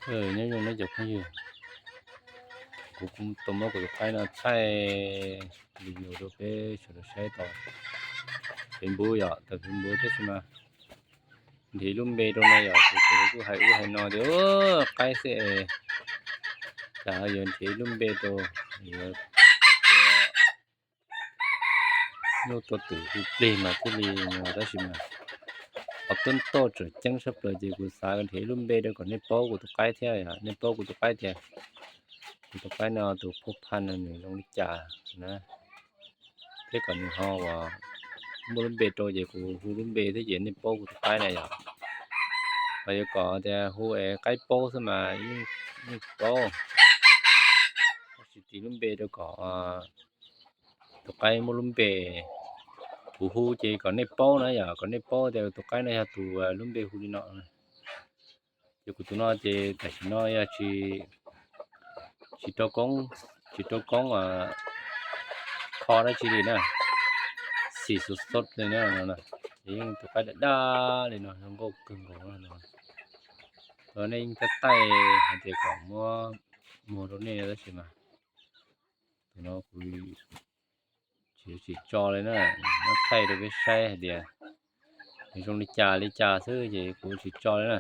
Nyob zoo nawb cov phooj ywg, kuv kuj tau muab kuv tus qaib no thaij video rau peb sawv daws saib tau. Facebook yom, tau Facebook tab sis mas nrhiav lub npe rau no yom, ces kuv kuj hais ub hais no tias qaib xwb es cas yuav nrhiav lub npe rau, yuav nyuj tua twm hu plig mas thiaj li no tab sis mas qhov tub toj tseem ceeb tshaj plaws ces kuv xav nrhiav lub npe rau kom nej paub kuv tus qaib thiab, nej paub kuv tus qaib tias kuv tus qaib no tus phuj phaj no nws zoo li cas na, thiab kom nws ho uas muaj lub npe rau ces kuv hu lub npe thiab ces nej paub kuv tus qaib na yom. Mas yuav kom tias hu es qaib paub xwb mas yeej paub, tab sis tis lub npe rau kom tus qaib muaj lub npe, kuv hu ces kom nej paub na yom, kom nej paub tias tus qaib no yog tus lub npe hu li no. Ces kuv tus no ces tam sim no yog tsis rau koob, tsis rau koob kho dab tsi li na, xim xub xub li na, ces yeej tus qaib daj daj li no zoo nkauj kawg nkaus no. Nej yeej taij taij hais tias kom muab muag rau nej tab sis mas tus no kuv tsis tso li na, muab thaij rau peb saib hais tias nws zoo li cas li cas xwb ces kuv tsis tso li na.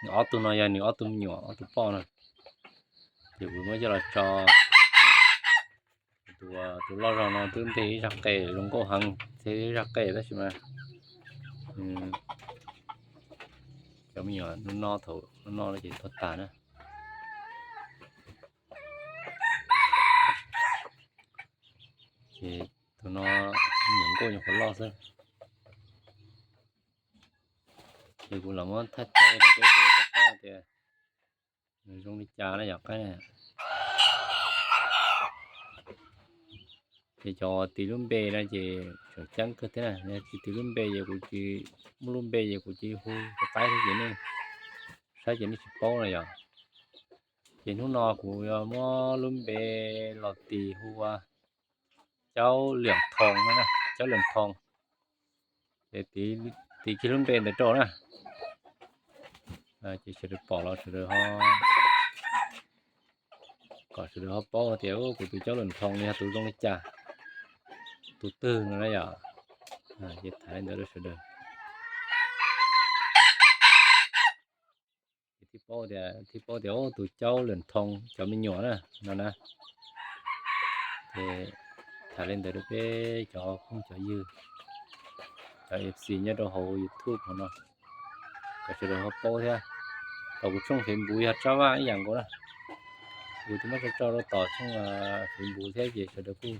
Nws ob tug no yog nws ob tug me nyuam ob tug poj no, ces kuv muab coj los tso. Tus loj zog no twb nteg ib zaj qe zoo nkauj heev thiab ib zaj qe tab sis mas cov me nyuam hnub no thaum hnub no ces tuag tas na. Ces tus no me nyuam nkauj nyuam qhuav loj xwb. Ces kuv los muab thaij thaij rau peb sawv daws tau paub tias nws zoo li cas na yom qaib na. Ces cov tis lub npe no ces tseem ceeb kawg thiab na, yog tsis tis lub npe ces kuv tsis muaj lub npe ces kuv cia li hu tus qaib thiab ces nej saib ces nej tsis paub na yom. Ces hnub no kuv yuav muab lub npe los tis hu ua Caub Liam Thoo no, Caub Liam Thoo. Ces tis kiag lub npe ntawd rau na. Ces sawv daws pom los sawv daws ho, kom sawv daws ho paub tias kuv tus Caub Liam Thoo no yog tus zoo li cas, tus twg no na yom. Ces tham li ntawd rau sawv daws. Ces thiaj paub tias, thiaj paub tias tus Caub Liam Thoo cov me nyuam na no na. Ces tham li ntawd rau peb cov phooj cov ywg, cov F C nyob rau hauv YouTube hauv no, kom sawv daws ho paub thiab. Tom kuv tshooj Facebook yog Tsab Vaj ib yam nkaus na. Kuv twb muab tso tso rau tom tshooj Facebook thiab ces sawv daws kuj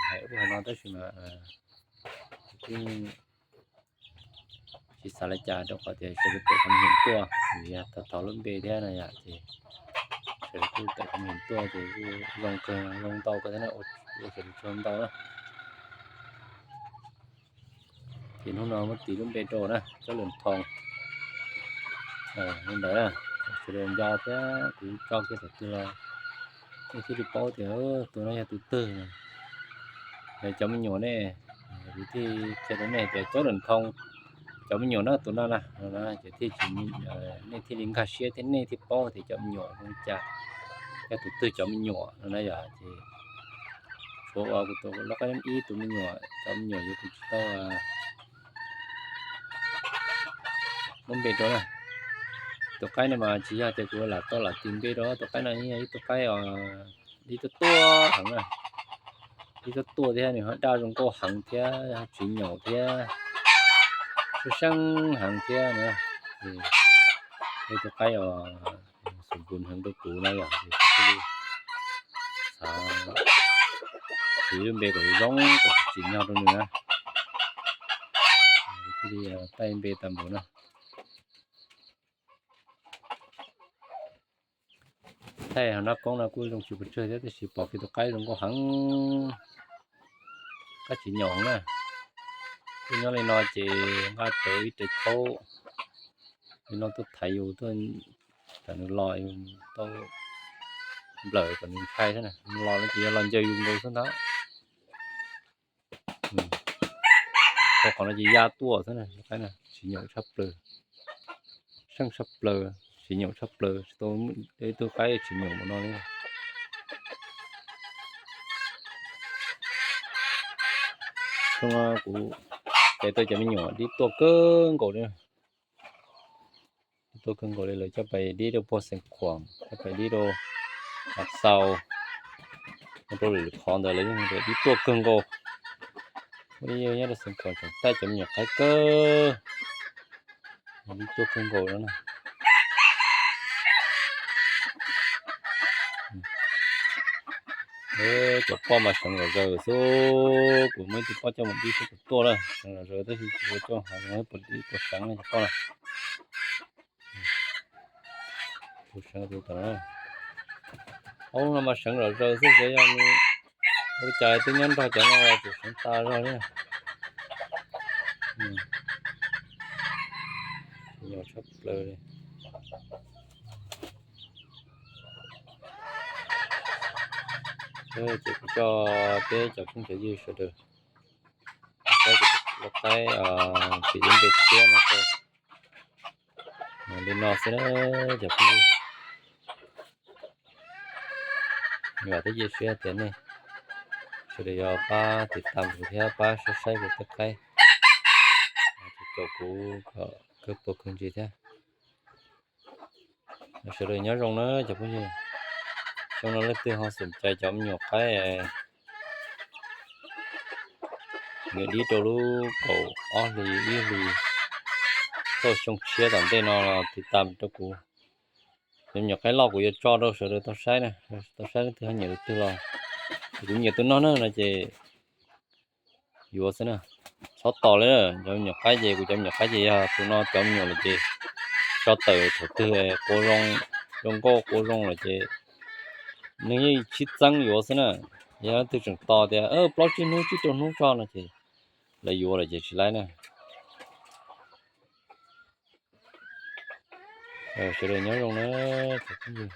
hais ub hais no tab sis mas kuj tsis xav li cas rau qhov tias sawv daws tawm qhov mem tuaj vim yog tau tau lub npe thiab no yom, ces sawv daws kuj tawm qhov mem tuaj ces kuj zoo kawg, zoo ntau kawg thiab na, ua sawv daws tsaug ntau na. Ces hnub no muab tis lub npe rau na, Caub Liam Thoo. Li ntawd, sawv daws nco thiab kuv tso kiag thaum twg los nej thiaj li paub tias tus no yog tus twg. Cov me nyuam ne, kuv thiaj qhia rau nej tias Caub Liam Thoo cov me nyuam na tus no na, ces thiaj tsis, nej thiaj li nkag siab thiab nej thiaj paub tias cov me nyuam zoo li cas, yog tus twg cov me nyuam no na yom. Ces tshuav uas kuv tus loj qaib ib tus me nyuam, cov me nyuam yuav kuv tsis tau muab npe rau na. Tus qaib no mas tsis yog tias kuv lam tau lam tis npe rau, tus qaib no yog ib tug qaib os, ib tug tuaj heev na, ib tug tuaj thiab nws ho daj zoo nkauj heev thiab, tsis nyaum thiab, seeb seeb heev thiab na. Ib tug qaib os, xum npus heev rau kuv na yom, kuv thiaj li xav tis npe kom zoo kom tsim nyog rau nws na. Thiaj li taij npe tag npaum na. Thaij hauv nab koob no kuj zoo tsis pes tsawg thiab tab sis pom kiag tus qaib zoo nkauj heev, qaib tsis nyaum heev na. Kuj nyob li no ces nqa rawv ib res khaub li no tuaj thaiv yus, tuaj kom nws los, yus tau nplawm kom nws ntshai xwb na, los no ces yog los ncaws yus nkaus xwb ntag. Rau qhov no ces ya tuaj xwb na, qaib no tsis nyaum tshaj plaws. seej tshaj plaws, tsis nyaum tshaj plaws, tsis tau ib tug qaib tsis nyaum mus no li. Xyoo no kuv tes tau cov me nyuam dib tuaj kawg nkaus li. Dib tuaj kawg nkaus li, lawv coj pais dib rau puag Xeev Khuam, coj pais dib rau Lav Xaus, rau lwm qhov ntawd lawv yeej dib tuaj kawg nkaus. Ua li nyob rau Xeev Khuam tseem taij cov me nyuam qaib kawg, dib tuaj kawg nkaus no na. Cov poj mas seev zom zaws xwb, kuv muaj ib tug poj coj mus dib xwb kuv tuaj lawm, seev zom zaws tab sis kuv coj hav zoov puas dib puas seev cov poj na. Tus seev tus tod, ob lub no mas seev zom zaws xwb, xyov yog nws ua li cas twb nyob nrog cov no los tseem seev tas zog li. Nyob tshaj plaws li. Ces kuv coj peb cov phooj cov ywg sawv daws saib kuv tus lau qaib tsis dib npe tshiab no rau li no xwb na cov phooj ywg. Vam thiab cia siab tias nej sawv daws yuav pab tiv tam kuv thiab pab saib saib kuv tej qaib, caum kuv kom kawg puas kawg ntsis thiab. Sawv daws nyob zoo na cov phooj ywg. Xyoo no leej twg ho xom cai cov me nyuam qaib, nws dib rau lub kaum ob hlis ib hlis, txog xyoo tshiab tom ntej no los tiv tam rau kuv. Cov me nyuam qaib loj kuv yuav tso rau sawv daws tau saib na, tau saib leej twg ho nyiam tus twg los, kuv nyiam tus no na no ces yuav xwb na. Txhob tos li, cov me nyuam qaib ces kuv cov me nyuam qaib ces yog tus no cov me nyuam lawm ces tso tawm thaum twg qua zoo, zoo nkauj qua zoo lawm ces neeg yeej sib txeeb yuav xwb na. Yog leej twg tseem tos tias plaub tsib hnub tsib rau hnub tso no ces lawv yuav lawm ces tsis laib na. Sawv daws nyob zoo na cov phooj ywg.